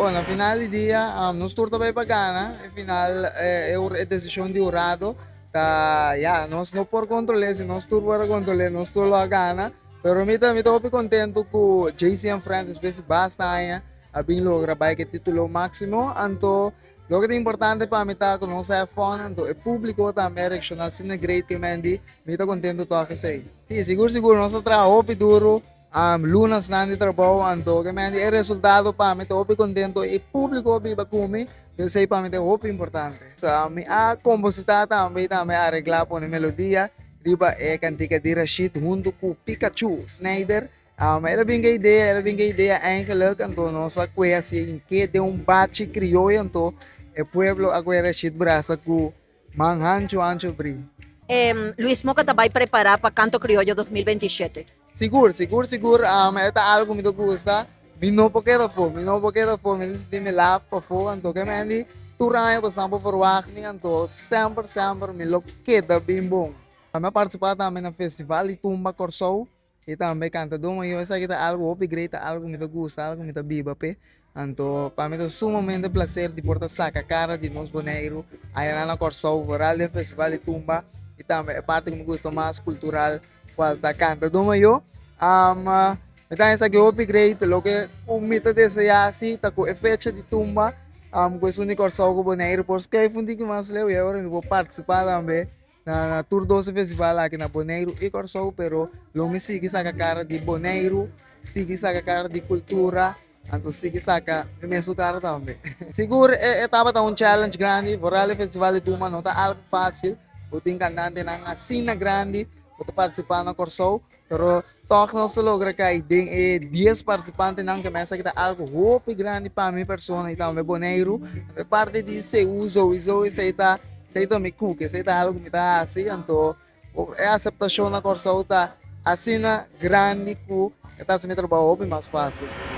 Bon, na final di dia, nos tur ta bay pa gana. E final, e decision di hurado ta, ya, nos no por controle. Si nos tur por controle, nos tur lo a gana. Pero mi ta hopi contento cu JC and Friends, despues di basta aña, a bin logra bay cu e titulo maximo. Anto, loke ta importante pa mi ta cu nos have fun, anto e publico tambe a reacciona asina great cu Mandy, mi ta contento toch esey. Si, sigur sigur, nos a traha hopi duro, lunanan di trabou, anto cu Mandy, e resultado pa mi ta hopi contento e publico biba cu mi, esey pa mi ta hopi importante. So, mi a composita tambe, tambe aregla, pone melodia, riba e cantica di Rashid hunto cu Pikachu Snyder. El a bin cu idea, el a bin cu idea eigenlijk, anto nos a cohe asina cu den un bachi crioyo, anto e pueblo a cohe Rashid brasa cu man hancho hancho bri. Luis Moca ta bay prepara pa Canto Crioyo 2027. Sigur, sigur, sigur, ta algo cu mi ta gusta. Mi no por keda afo, mi no por keda afo, mi ta mi laf afo, anto ke men tur aña bo por verwacht ni, anto semper, semper mi lo keda bin bon. Mi a participa tambe na Festival di Tumba Corsou y tambe Cantador Mayor. Esaki ta algo hopi great, ta algo mi ta gusta, algo mi ta biba pe. Anto, pa mi ta sumamente placer di por ta saca cara di nos Boneiru aya na Corsou, vooral den Festival di Tumba y tambe e parti cu mi gusta mas cultural, cual ta Cantador Mayor. Mi ta esaki hopi great, loke mi ta desea si ta cu e fecha di Tumba, cu esun di Corsou cu Boneiru por schuif un tiki mas leu y awor mi por participa tambe na tur dos festival aki na Boneiru y Corsou, pero lo mi sigui saca cara di Boneiru, sigui saca cara di cultura, anto sigui saca mi mes cara tambe. Sigur e tabata un challenge grandi, vooral e Festival di Tumba no ta algo facil, bo tin cantantenan asina grandi, bo ta participa na Corsou, pero toch nos a logra cay den e 10 participantenan, cu mester ta algo hopi grandi pa mi persona y tambe Boneiru. E parti di CU sowieso esey ta mi koek, esey ta algo cu mi ta haci, anto e aceptacion na Corsou ta asina grandi cu ta haci mi trabou hopi mas facil.